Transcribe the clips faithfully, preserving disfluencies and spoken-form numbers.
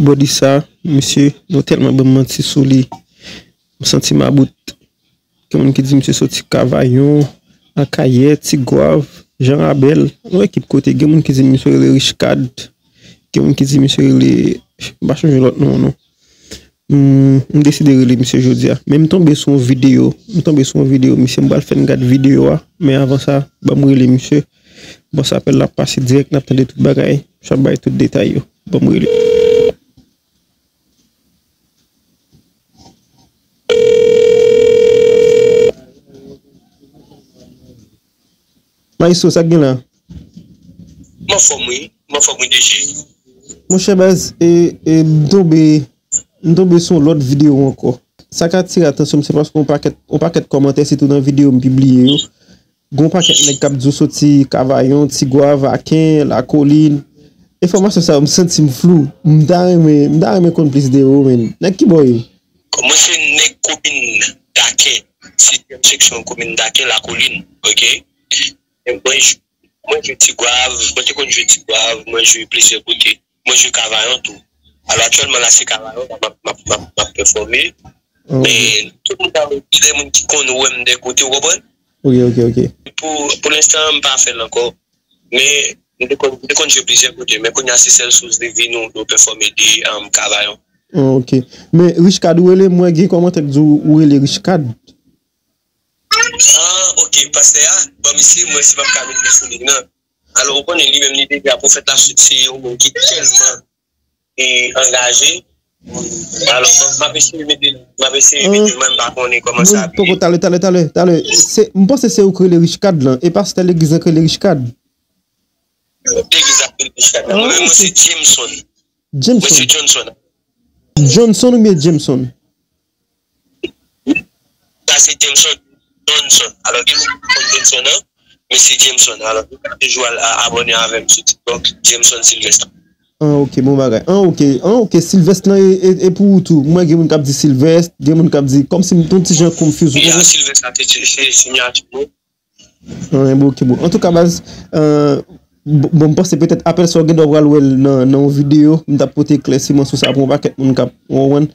Body sa, mesye, nou tèlman ban m manti sou li. M santi m about. Gen moun ki di misye soti Kavayon, Akayè, Tigwav, Jan Rabèl, yon ekip kote. Gen moun ki di misye rele Richcard. Gen moun ki di misye rele, m pa sonje lòt non an non. M, m deside rele misye jodi a. Men m tonbe sou yon videyo. M tonbe sou yon videyo misye. M pral fè n gad videyo a. Men avan sa, ban m rele misye. Bon, sa apèl la ap pase dirèk, n ap tande tout bagay. M ap bay tout detay yo. Ban m rele. Maestro, sa k gen la? M anfòm wi, m anfòm wi, D J. Monchè baz, e, e, m tonbe, m tonbe sou yon lòt videyo ankò. Sa k atire atansyon m, se paske yon pakèt, yon pakèt kòmantè, sitou nan videyo m pibliye yo, gen yon pakèt nèg k ap di w soti Kavayon, Tigwav, Aken, Lakolin. Enfòmasyon sa yo, m santi m flou. M ta renmen, m ta renmen konn plis de yo, men. Nèg ki bò w ye? Mwen se nèg komin Daken, sizyèm seksyon komin Daken, Lakolin, oke? E mwen, j-, mwen jwe Tigwav, mwen te konn jwe Tigwav, mwen jwe plizyè kote. Mwen jwe Kavayon tou. Alò, aktyèlman la, se Kavayon m ap, m ap, m ap, m ap pèfòme. Ah, ok. Men, tout moun ta gen de moun ki konn wè m de kote, ou konprann? Ok, ok, ok. Pou, pou lenstan, m pa fè l ankò. Men, m te konn, m te konn jwe plizyè kote, men kounye a, se sèl sous de vi nou, nou pèfòme de, um, Kavayon. Ah, ok. Men, Richcard, ou rele, mwen gen kòmantè k di w, ou rele Richcard. Ah, ok, pastè a, ban m isi, mwen si m ap ka met men sou li nan. Alò, ou konnen li menm li deja pwofèt la se yon moun ki tèlman, e, angaje. Alò, m ap eseye mete, m ap eseye mete, mwen m pa konnen kòman sa ap ye. Poko, talè, talè, talè, talè. Se, m panse se ou k rele Richcard lan. E pastè legliz lan k rele Richcard. Legliz la k rele Richcard lan. Mwen menm, mwen se Jameson. Mwen se Johnson. Johnson oubyen Jameson? Sa se Jameson, Johnson. Alò, gen moun ki konn Johnson an, men se Jameson. Alò, nou ka toujou al a-, abòne avè m sou TikTok, Jameson Sylvestre. Ah, ok, bon bagay. Ah, ok, ah, ok, Sylvestre lan e, e, e pou ou tou. Mwen gen moun k ap di Sylvestre, gen moun k ap di, kòmsi m t on ti jan confuse, ou konprann? Sylvestre la te, se, se siyati nou. An, bon, ok, bon. Antouka, baz, euh, bon, bon, m panse petèt apèl sa w gen dwa pral wè l nan, nan yon videyo. M t ap pote eklèsiman sou sa pou yon pakèt moun k ap, w konprann,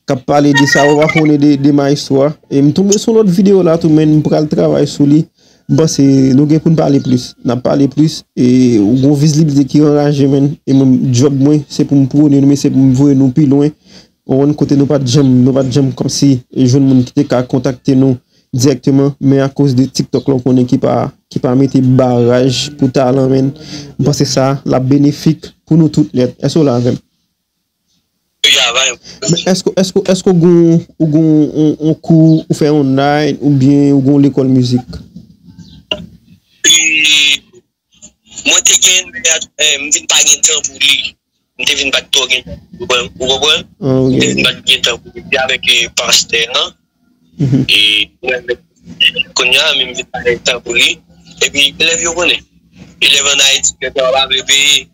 k ap pale de sa, w pa konnen de, de maestro a. E m tonbe sou yon lòt videyo la tou, men m pral travay sou li. M panse nou gen pou n pale plis. N ap pale plis. E ou gon vizibilite ki anraje, men. E mwen, djòb mwen, se pou m pwone nou, men se pou m voye nou pi lwen. Ou konprann, kote nou pa t janm, nou pa t janm kòmsi jwenn moun ki te ka kontakte nou dirèkteman, men akoz de TikTok la, ou konnen ki pa, ki pa mete baraj pou talan, men. M panse sa, l ap benefik pou nou tout nèt. Èske w la avè m? Wi, avè m. Men èske, èske, èske ou gon, ou gon, on, on kou, ou fè online, oubyen ou gon lekòl mizik? Mwen te gen, eh, m vin pa gen tan pou li. M te vin pa t twò gen tan, ou konprann? Ou konprann? Ah, ok. M te vin pa t gen tan pou li. Se avèk, eh, pastè an. Mhm. E mwen menm, kounye a, men m vin pa gen tan pou li. Epi, elèv yo konnen. Elèv ann Ayiti, yo pa vle peye.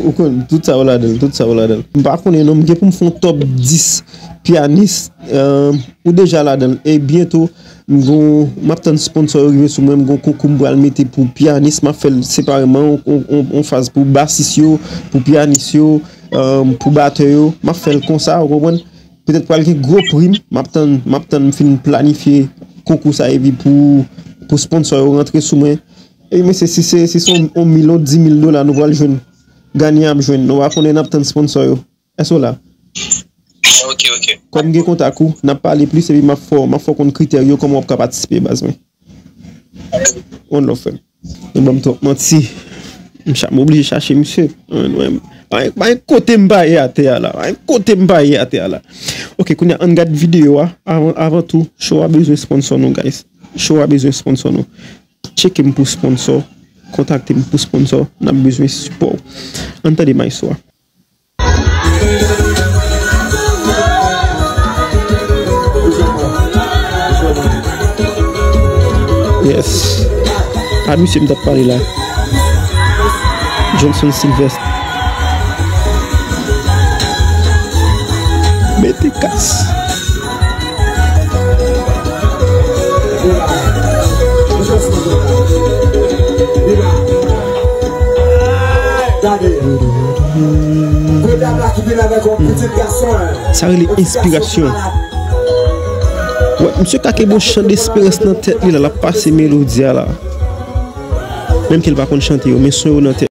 Ou konn, tout sa yo ladan l, tout sa yo ladan l. M pa konnen non, m gen pou m fè yon top dis pyanis, eh, ou deja ladan l. E byento, M gon, m ap tann sponsor yo rive sou mwen, m gon konkou m pral mete pou pyanis, m ap fè l separeman, on, on, on, on faz pou basis yo, pou pyanis yo, eh, pou batè yo, m ap fè l konsa, ou konprann? Petèt pral gen gwo prim, m ap tann, m ap tann m fin planifye konkou sa epi pou, pou sponsor yo rantre sou mwen. E mesye, si se, si se on, on mil, on di mil dola nou pral jwenn, ganyan ap jwenn, nou pa konnen n ap tann sponsor yo. Èske w la? Ok, ok. Kòm m gen kontak ou, n ap pale plis epi m ap fè w, m ap fè w konn kritè yo, kòman w ap ka patisipe, baz mwen. One love, frè m. Nou ban m twòp manti. M cha-, m oblije chache misye. Ann, wè m. Pa gen, pa gen kote m pa ye atè a la. Pa gen kote m pa ye atè a la. Ok, kounye a, ann gad videyo a. Avan, avan tou, show a bezwen sponsor nou, guys. Show a bezwen sponsor nou. Tcheke m pou sponsor. Kontakte m pou sponsor. N ap bezwen sipò w. Ann tande maestro a. Yes. A misye m t ap pale la. Johnson Sylvestre. Mete kas. Gade. Kote a black Sa rele enspirasyon. Wè, misye ka kenbe yon chan desperans nan tèt li la, l ap pase melodi a la. Menm ke l pa konn chante yo, men son yo nan tèt.